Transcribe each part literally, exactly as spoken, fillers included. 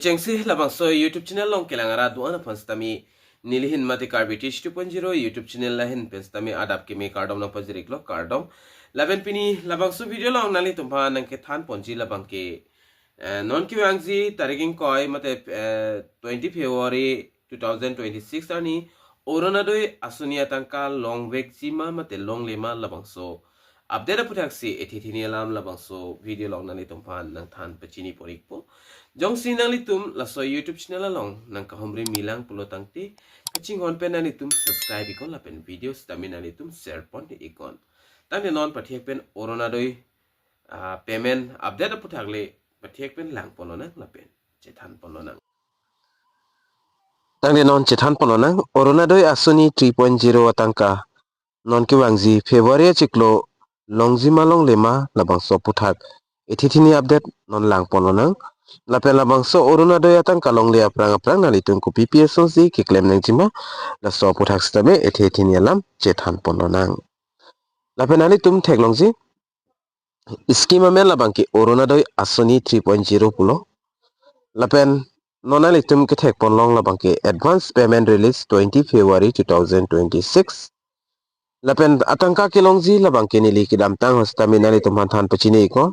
Chengsi labangso YouTube channel along kelang arat do-an aphan sitame nelihin mate Karbi Teach two point zero YouTube channel lahin pen sitame adap keme kardom nangpajir-iklo, kardom. Lapen pini labangso video along nanglitumphan nangkethan ponji labangke, eh, non kevangji tarik ingkoi mate, eh, twenty February two thousand twenty-six arni Orunodoi asoni atangka longvekji ma mate longle ma labangso update aputhaksi ethe thini alam labangso video along nanglitumphan nangthan pachini pon-ikpo. Jongsi nanglitum laso YouTube channel along nangkahumri milang pulo tangte kachinghon pen nanglitum subscribe-iknon lapen video sitame nanglitum share pon-iknon. Tangte non pathek pen Orunodoi, ah, payment update aputhak le pathek pen lang ponlonang lapen chethan ponlonang. Tangte non chethan ponlonang, Orunodoi asoni three point zero atangka non kevangji February achiklo longji ma longle ma labangso aputhak ethe thini update non lang ponlonang. Lapen labangso Orunodoi atangka longle aphrang aphrang nanglitum kopi pi asonsi keklem nangji ma, laso aputhak sitame ethe thini alam chethan ponlonang. Lapen nanglitum theklongji scheme amen labangke Orunodoi asoni three point zero pulo. Lapen non nanglitum kethek ponlong labangke advance payment release twenty February two thousand twenty-six. Lapen atangka kelongji labangke neli kedamtang ahut sitame nanglitumphan than pachini-iknon.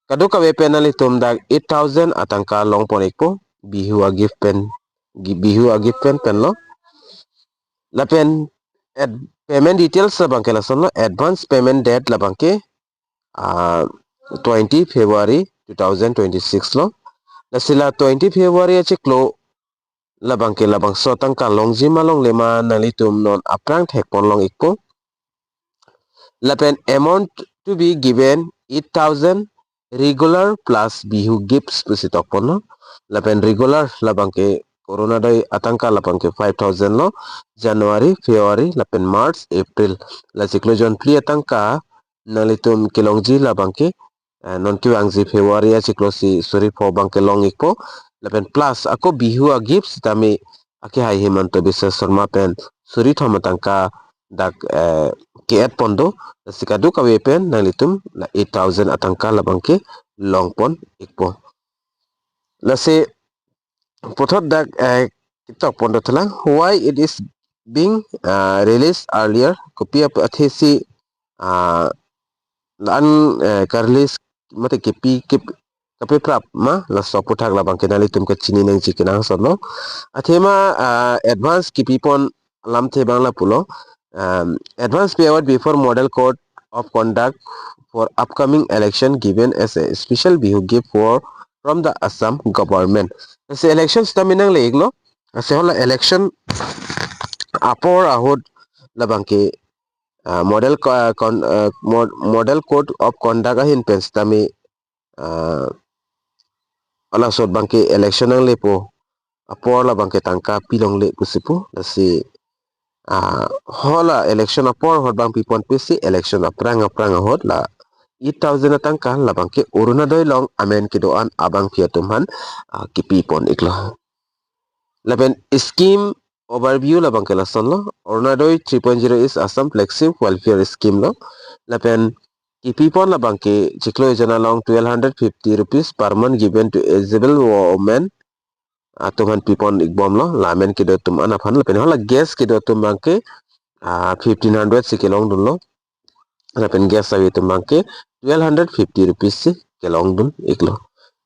Kadokave pen nanglitum dak eight thousand atangka long pon-ikpo, Bihu a-gift pen, gi-, Bihu a-gift pen penlo. Lapen ad-, payment details labangke lasonlo, advance payment date labangke, ah, twenty February two thousand twenty-six lo. Lasi la twenty February achiklo labangke labangso atangka longji ma longle ma nanglitum non aphrang thek ponlong-ikpo. Lapen amount to be given eight thousand, regular plus Bihu gifts pusi tok ponlo. Lapen regular labangke Orunodoi atangka labangke five thousand lo, January, February, lapen March, April. La chiklo jonphli atangka nanglitum kelongji labangke, eh, non kevangji February achiklo si suri pho abangke long-ikpo. Lapen plus ako Bihu a-gift sitame akehai Himanta Biswa Sarma pen suri thom atangka dak, eh, ke-add pon do. Lasi kadokave pen nanglitum la eight thousand atangka labangke long pon-ikpo. Lasi puthot dak, eh, ketok pon do thalang, why it is being, ah, released earlier, kopi ap-, athesi, ah, la-an, eh, ka-release mate kepi, kep-, kapeprap ma, laso aputhak labangke nanglitum kachini nangji kenangsot lo. Athema, ah, advance kepi pon alamthe abang lapulo, um, advance payout before model code of conduct for upcoming election given as a special Bihu gift for, from the Assam government. Lasi election sitame nangle-iklo, lasi hala election apor ahut labangke, ah, model co-, ah, con-, ah, mod-, model code of conduct ahin pen sitame, ah, halaso abangke election nanglepo apor labangke tangka pilongle pusi pu. Lasi, ah, hala election apor ahut abang piponpe si election aphrang aphrang ahut la eight thousand atangka labangke Orunodoi along amen kedo-an abangpi atum aphan, ah, kepi pon-iklo. Lapen scheme overview labangke lasonlo, Orunodoi three point zero is Assam flagship welfare scheme lo. Lapen kepi pon labangke chiklo ejon along twelve hundred fifty rupees per month given to eligible women atum aphan pi pon-ikbomlo, la amen kedo atum an aphan. Lapen hala guest kedo atum abangke, ah, fifteen hundred si kelongdunlo. Lapen guest ave atum abangke twelve hundred fifty rupees si kelongdun-iklo.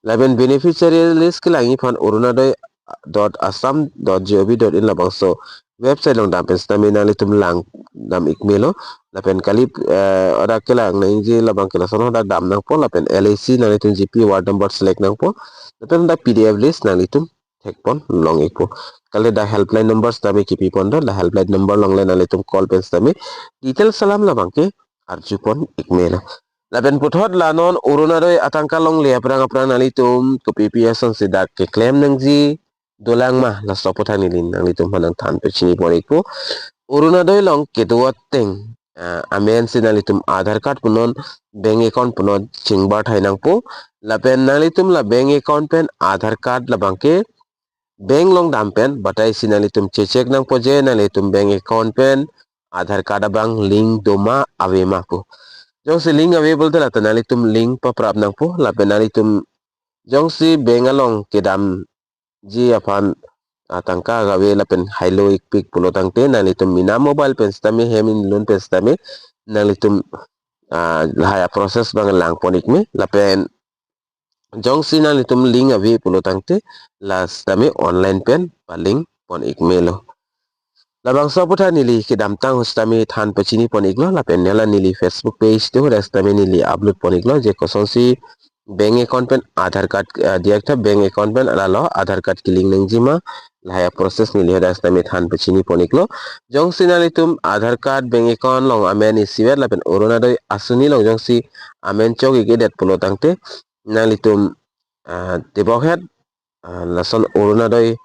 Lapen beneficiary list kelangji aphan orunodoi dot assam dot gov dot in labangso website along dam pen sitame nanglitum langdam-ik melo. Lapen kali, eh, hadak kelang nangji labangke lason hadak dam nangpo, lapen L A C nanglitum G P ward number select nangpo. Lapen hadak P D F list nanglitum thek pon long-ikpo. Kali dak helpline number sitame kepi pon do, dak helpline number along le nanglitum call pen sitame details alam labangke arju pon-ik melo. Lapen puthot la non orunodoi atangka longle aphrang aphrang nanglitum kopi pi asonsi dak keklem nangji dolang ma, laso aputhak neli nanglitum aphan nangthan pachini pon-ikpo. Orunodoi along kedo ateng, ah, amen si nanglitum Aadhaar card punon, bank account punon chingbar thai nangpo. Lapen nanglitum la bank account pen Aadhaar card labangke bank along dam pen batai si nanglitum che-check nangpo je nanglitum bank account pen Aadhaar card abang link do ma ave ma pu. Jongsi link ave pulote lata nanglitum link paprap nangpo, lapen nanglitum jongsi bank along kedam ji aphan, ah, tangka gave lapen hailo ikpik pulo tangte nanglitum mena mobile pen sitame hem inlun pen sitame nanglitum, ah, lahai a-process abang langpon ikme lapen jongsi nanglitum link ave pulo tangte la sitame online pen pa-link pon ikmelo. Labangso aputhak neli kedamtang ahut sitame than pachini pon iklo lapen hala neli Facebook page te hadak sitame neli upload pon iklo je kosonsi bank account pen Aadhaar card, ah, diyaktha bank account pen lalo Aadhaar card ke-link nangjima lahai a-process neli hadak sitame than pachini pon iklo. Jongsi nanglitum Aadhaar card bank account along amen isivet lapen Orunodoi asuni along jongsi amen chok ik-edet pulo tangte nanglitum, ah, tebok het, ah, lason Orunodoi,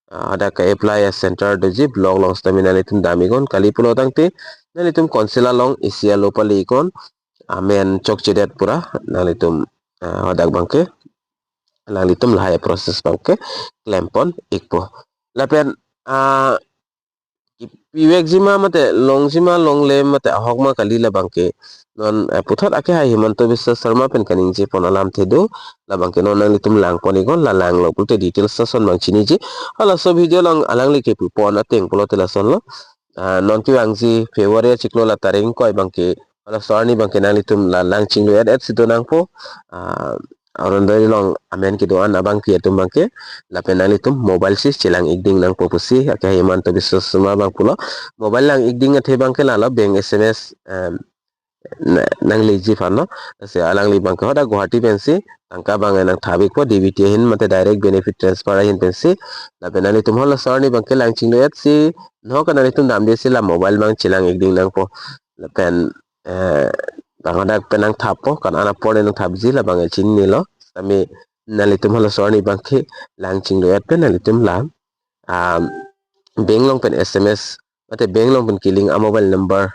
ah, hadak ke-apply a-center doji block along sitame nanglitum dam iknon kali pulo tangte nanglitum council along isi alo pale iknon amen chokchedet pura nanglitum, ah, hadak abangke alanglitum lahai a-process abangke klempon ikpo. Lapen, ah, kipivekjima mate longjima longle mate ahok ma kali labangke non, eh, puthot akehai Himanta Biswa Sarma pen kaningje pon alamthe do, labangke non nanglitum langpon iknon, la langlo pulote details lason abang chiniji. Halaso video along alangli kepupon ateng pulote lasonlo. Ah, non kevangji February achiklo la tarik ingkoi abangke halaso arni abangke nanglitum la lang chinglu-et-et si do nangpo. Ah, Orunodoi along amen kedo-an abangpi atum abangke lapen nanglitum mobile si chelang ikding nangpo pusi akehai Himanta Biswa Sarma abang pulo. Mobile lang ikding athe abangke lalo bank S M S, em, na-, nangleji aphanlo. Lasi alangli abangke hadak Guwahati pensi tangka abang nangthap ikpo, D B T ahin mate direct benefit transfer ahin pensi. Lapen nanglitum halaso arni abangke lang chinglu-et si, no ka nanglitum damde si la mobile abang chelang ikding nangpo. Lapen, eh, bang hadak pen nangthappo, kan an apor le nangthapji labang chinilo. Tame nanglitum halaso arni abangke lang chinglu-et pen nanglitum la, ah, bank along pen S M S mate bank along pen ke-link a-mobile number,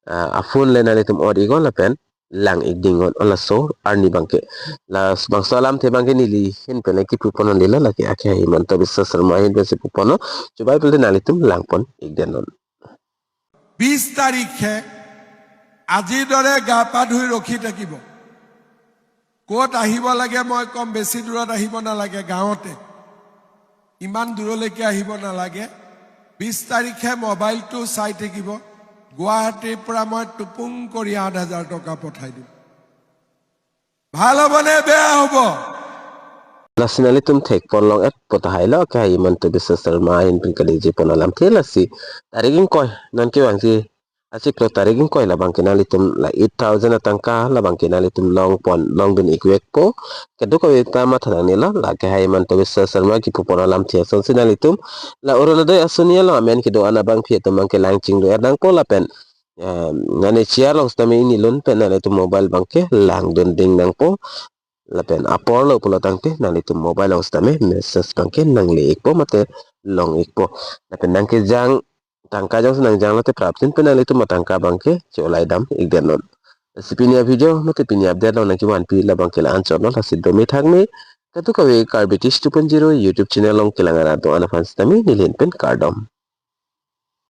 ah, a-phone le nanglitum ot iknon lapen lang ikding non halaso arni abangke. Labangso alamthe abangke neli ahin pen le kepupon lelo, lake akehai Himanta Biswa Sarma ahin pensi puponlo. Chubai pulote nanglitum langpon ikdet non. বিশ তাৰিখে আজিৰ দৰে গা পা ধুই ৰখি থাকিব। ক'ত আহিব লাগে মই ক'ম, বেছি দূৰত আহিব নালাগে, গাঁৱতে। ইমান দূৰলৈকে আহিব নালাগে। বিশ তাৰিখে মোবাইলটো চাই থাকিব। গুৱাহাটীৰ পৰা মই টুপুং কৰি আঠ হাজাৰ টকা পঠাই দিম। ভাল হ'বনে বেয়া হ'ব? Lasi nanglitum thekpon long-etpo tahai lo, akehai Himanta Biswa Sarma ahin pen kaningje pon alamthe lasi. Tarik ingkoi, non kevangji achiklo tarik ingkoi labangke nanglitum la eight thousand atangka labangke nanglitum longpon, longdun ikvekpo. Kadokave ta matha nangnelo, la akehai Himanta Biswa Sarma kepupon alamthe asonsi nanglitum la Orunodoi asuni along amen kedo-an abangpi atum abangke lang chinglu-et nangpo lapen, em, nane chair along sitame inlun pen nanglitum mobile abangke langdun ding nangpo. Lapen apor lo pulo tangte nanglitum mobile along sitame message abangke nangle ikpo mate long ikpo. Lapen nangkejang tangka jongsi nangjanglo te praptin pen nanglitum atangka abangke cholai dam ikdet non. Lasi pini a-video mate pini update along nangkevanpi labangke la-anchotlo, lasi dome thakme. Kadokave Karbi Tish two point zero YouTube channel along kelang arat do-an aphan sitame neli ahin pen kardom.